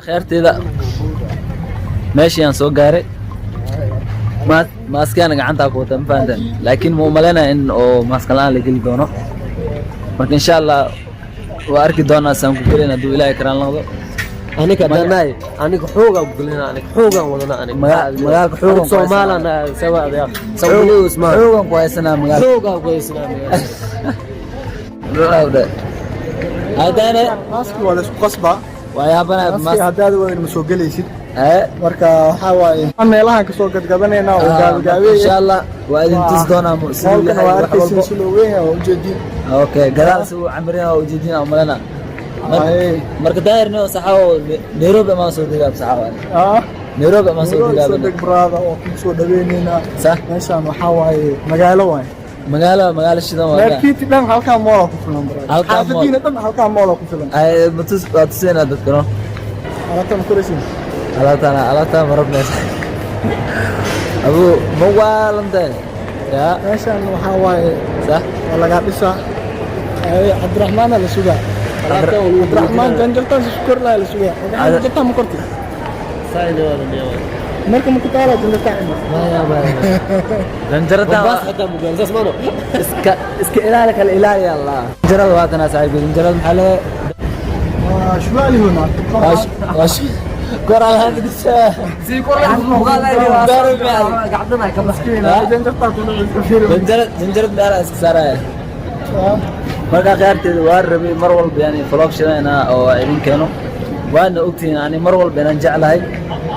Kheerteeda, meeshii aan soo gaaray, maaskiana gacantaa ku wata, ma fahanteen? Laakiin ma umaleynaya in oo maaska la'aan la geli doono. Marka insha Allah waa arki doonaa saan ku gelin, hadduu Ilaahay karaan noqdo. Aniga danaay, aniga xoogaa gelina, aniga xoogaan wadana aniga. Magaalka xoogan ku Soomaalan sawa adeer Soomaali Usmaan. Xoogan ku haysanaa magaalka. Xoogaa ku haysanaa magaalka. Haddana Maaski waa la isku qasbaa. Waa yaabanaya. Maaski haddaad wadan ma soo gelaysid. Ee. Marka waxaa waaye meelahan kasoo gadgadanaynaa oo gaabigaabeey. Insha Allah waa idin tusi doonaa siduu Moolkana yahay waa wax arkaysin walbo. si loo weyn yahay, waa ujeedin. Okay, gadaal si uu camirina waa ujeedin aan umalena. Ay. Marka daahirni saxaawo, Nairobi amaan soo degaa saxaawo. Ah. Nairobi amaan soo Nairobi soo degaa. deg, brother, oo ku soo dhaweyneynaa. Sax. Meeshaan waxaa waaye magaalo waaye. Magaalo, magaalo shidan waa. Markiti dhan halkaa moola ku filan, brother. Halkaa mool. Xaafadiina dhan halkaa moola ku filan. Ay matus, waa tusinaa dadka, no. Alaabta ma koraysin? Alaabtaan, alaabtaan ma rabnaysa abu, ma waalantahay ya. Meeshaan waxaa waaye Sax. waa lagaa dhisaa. Ay, Cabdiraxmaana la sugaa. Cabdiraxmaan janjartaan si kor lahaa la sugaa. Cabdiraxmaan, janjartaan ma korti? Saayid waa niyo. Marka ma ku taala janjartaan cima? Maya, maya. Janjaradan. Bas xataa mugaan saas maano. Iska ilaali, kala ilaali Allah. Janjarada waa tanaa, saaxiibka. Janjarada maxaa leeyahay? Waa shwaali huna. Waa kor alhamdulillah. Si kor la gacdana ka baxay. Janjartaan ku dhacaysa. Janjarad, janjarad meel iska saaraya. Marka khiyaarteeda, waa rabay mar walba yani vlog shidana oo idin keeno, waana ogtihiin ani mar walba inaan jeclahay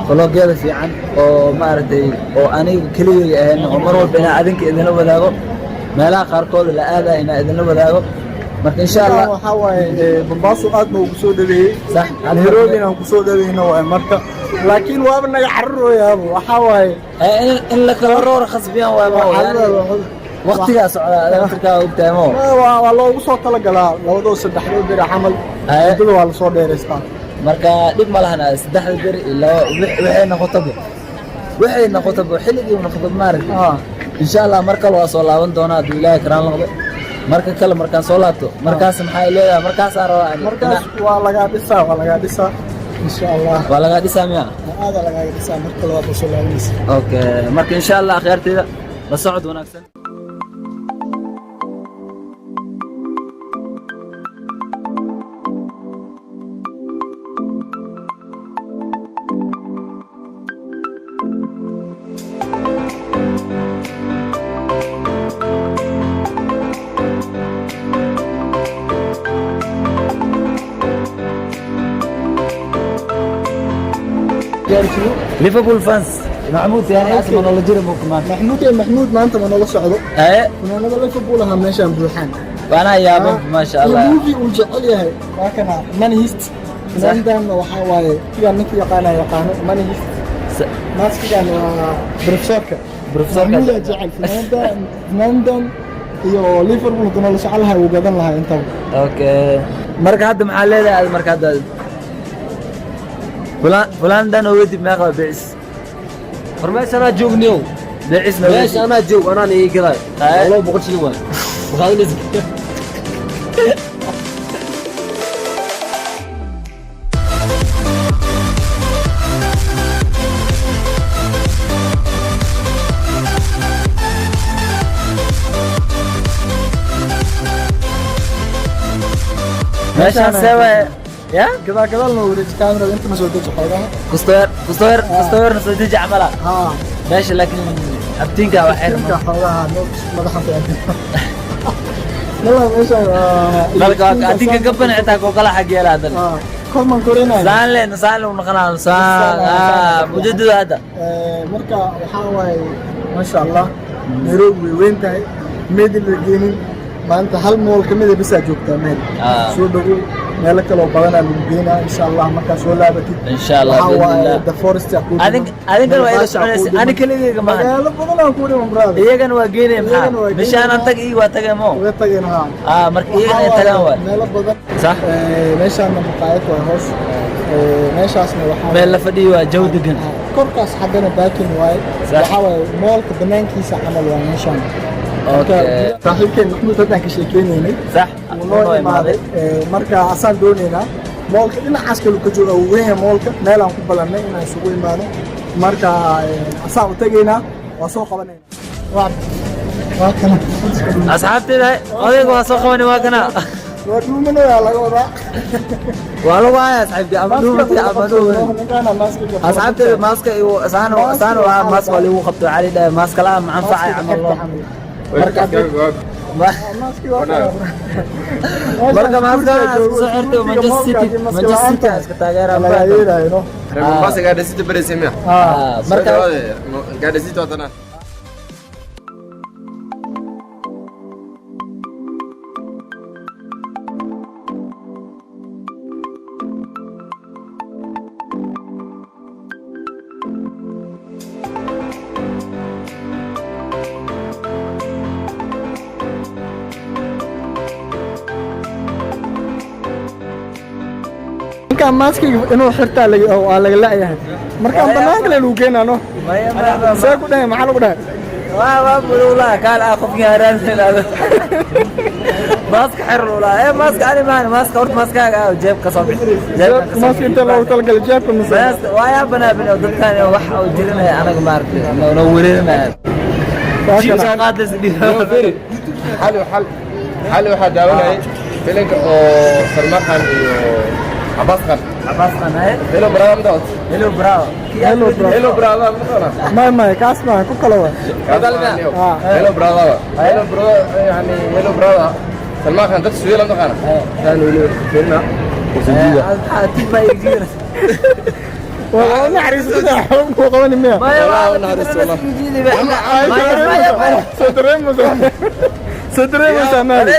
vlogyada fiican oo maaragtay oo aniga keligay ahayn, oo mar walba inaan adinka idinla wadaago meelaha qaarkood la aadaya inaan idinla wadaago. Marka insha Allah. Waxaa waaye Mombasa aad buu ugu soo dhaweeyey. Sax. Nairobi aan ku soo dhaweyno waaye marka, laakiin waaba naga cararooyaaba waxaa waaye. In la kala roor khasbiyaan waay ma yani waqtigaa socdaa, adaa afrikaa ogtahay mo. Waa loogu soo talagalaa labadoo saddexdoo beri camal. Muddada waa lasoo dheeraystaa. Marka dhib ma lahan saddexda beri iyo laba, waxay noqotaba xilligii noqoto maaragtay. Insha Allah mar kale waa soo laaban doonaa hadduu Ilaahay karaan noqdo. Marka kale markaan soo laabto, markaas maxay leedahay? Markaasaa rabaa Markaas waa lagaa dhisaa, waa lagaa dhisaa insha Allah. Waa lagaa dhisaa miya? Aada lagaaga dhisaa, mar kale waa soo laabanaysa. Okay, marka insha Allah akhyaarteyda, la socod wanaagsan. Liverpool fans Maxamuud yani asma noola jira muu maanta. Maxmuud ee Maxmuud maanta ma noola socdo. Ee. Funaanada Liverpool ahaa meeshaan buuxaan. Waana yaabo, maasha Allah. Iyo movie uu jecel yahay waa kana, Money Heist. Funaanadan waxaa waaye kigaan ninka yaqaana yaqaano Money Heist. Maaskigan waa professorka. Professorka. Maxmuudaa jecel funaanadan, funaanadan iyo Liverpool hadduu noola socon lahaa wuu gadan lahaa intaba. Okay, marka hadda maxaa leedahay aad? Marka hadda fulaan fulaan oo wedib meeqa bicis? War meesha anaa joogniyow. Bicis. Meesha anaa joog, anaan ii gaday. Haye. 200 shilin waay. Waxaad Meeshaan see waay ya? Gadaal gadaal noo wareeji kaamirada, inta ma soo deji xoogaha. Kustoyer, kustoyer, kustoyer soo deji camala. Haa. Meesha laakiin abtiinka waa xeer. Inka xoogaha noo madaxan ku aadin. Nala meeshaan waa Dalka adinka gaban xitaa koo kala xag yeela hadan. Haa, korman korinaya. Saan le saan le naqanaa saan mujadada hadda. Marka waxaa waaye maasha Allah, Nairobi way weyn tahay, meedin la geenin maanta hal mall ka mid a bisaa joogtaa meel. Soo dhawow, meelo kaloo badanaa lagu geenaa insha Allah markaa soo laabatid. Insha Allah. Waxaa waaye biidnillah. The Forest aa kuu dhiman. Adinkana waa ila Naivasha kuu soconaysa dhiman. ani keligayga maahan. Magaalo badanaa kuu dhiman, brother. Iyagana waa geynaya. Iyagana maxaa waa geynaya. meeshaan tag iyo waa tagay mo. Uga tageen haa. Marka iyagana ay tagaan waay. Meelo badan. Sax. Meeshaana maqaayad waa hoos. Meeshaasna waxaa Meel la fadhiyo waa jawi degan. Korkaas xaggana parking waaye. Sax. Waxaa waaye moolka banaankiisa camal waa meeshaan. Okay. Saaxiibkeen Maxmuud haddaan ka sheekeynaynay Sax. wuu noo imaaday. Marka asaan doonaynaa Mallka dhinacaas kale ka jooga, uu weyn yahay mallka. Meel aan ku balannay inaan isugu imaano. Marka asaan u tegaynaa, waa soo qabanaynaa. Waa kana. Asxaabteeda, odayga waa soo qabani, waa kana. Waa dhuumanaya laga wadaa. Waa lagu haya, asxaabti, ama dhuumati ama dhuumani. Ninkaana maaskiga. Asxaabteeda, maaska iyo saan saan waa maaska waa lagu qabto cali dhahay, maaska la ma anfacay camal loo. Marka maaska isku soo xirtay, Manchester City, Manchester City iska taageera. Laga yeelayo, no. Reer Mombasa Garden City baraysa miya? Ah, marka Garden City watana. Ninkaan maaskiga inuu xirtaa waa laga la'yahay. Markaan banaanka le lagu keenaa, no. Maya, maya. See ku dhahay? Maxaa lagu dhahay? Waa mulula kaal ah, qofkii haraanaynaado maaska xir lula ee maaska ani maan maaska, horta maaskaaga ah jeebka soo bixi, jeebka ka soo. Maaska inta loogu talagalay jeebka mise? Maaska waa yaa banaa bin dadkan wax oo jirinaya, anaga maaragtay noo wereerinaya. Waa kana. Qaadaysa. Xal xal xal waxaa daawanayay filinka oo Salman Khan iyo Abbas Khan. Abbas Khan, eh. Hello Brother ma daawat? Hello Bravo. Hello Bravo. Hello Brother ma taqaanaa? May, kaas maaha, ku kale waa. Ah. Hello Brother, Hello Brother, yani Hello Brother, Salman Khan dadka suuya lama taqaana saan weli fiirina. Tiba ijiir. Waa naxariisada xoog ku qabani miya? Maya. Walaa, Waa naxariis, walaa. Maya. Soo dareemaysaa, soo dareemaysaa maali.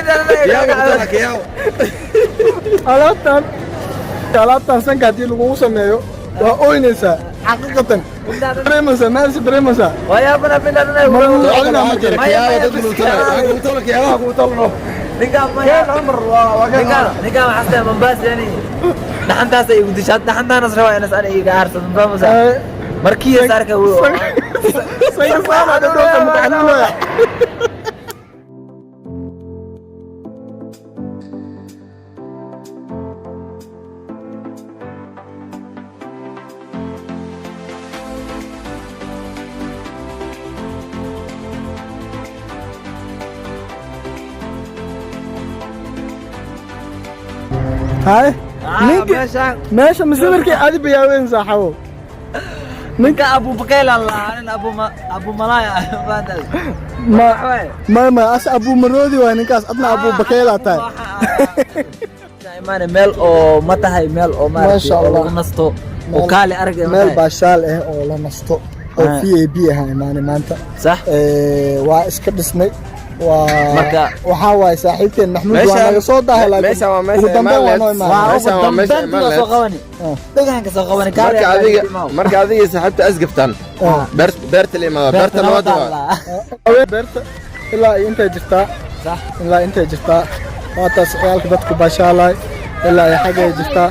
Alaabtan sanka haddii lagugu sameeyo waa oynaysaa xaqiiqatan. Dareemaysaa maali, dareemaysaa. Waa yaa banaa bin. Ma lagu celinaa marka? Ninkaan maya. Ninkaan waxaa tahay Mombasa, yani dhaxantaas ay igu dishay, dhaxantaanas rabaa inas ana iga aarsado, ma fahmaysaa? Markii saarka wuu Sanka saana dhadhowka mutaxanuunaya. Hay, ninka meeshaan meesha masawirkii adi bayaaweyn saaxabow. Ninka Abu Bakayl aan lahaa, nin Abu Malaya maanta. Ma ma as Abuu Maroodi waay ninkaas, adna Abuu Bakeylaa tahay. Imaane meel oo ma tahay meel oo maaragtay Masha oo Allah. lagu nasto oo kaali arag ma meel tahay? Baashaal ah oo la nasto oo VIP ah imaane maanta. Sax. Waa iska dhisnay, waa waxaa waaye saaxiibkeen Maxmuud waa naga soo daahay, laakiin meeshaan waa meesha ugu dambeyn waa noo imaan. imaanay. Waa ugu Meeshaan waa meesha dambeyntii waa soo imaan. qabani, dhagaxan ka soo qabani kaali Marka arag adiga imaw. Marka adiga saaxiibta asgaftaan, beerta la imaada, beerta nabadda waa. Beerta ilaa iyo intay jirtaa. Sax. Ilaa intay jirtaa, waa taas ciyaalka dadku baashaalay, ilaa iyo xaggay jirtaa,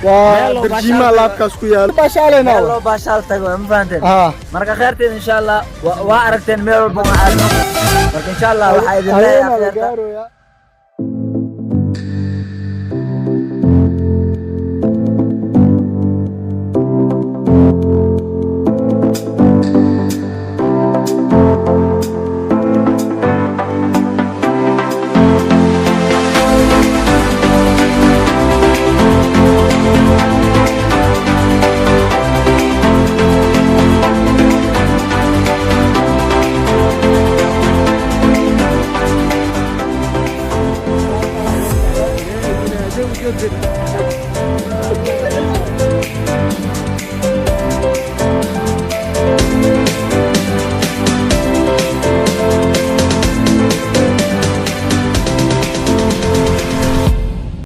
waa Meel loo darjiimaa baashaal. Laabkaas ku yaalo baashaalaynaa. Meel loo baashaal tago, ma fahanteen? Ah. Marka kheyrteed, insha Allah, waa aragteen meel walba waa aadno. Marka insha Allah waxaa idin Habeenaa leeyahay la kheyrta. gaarayaa.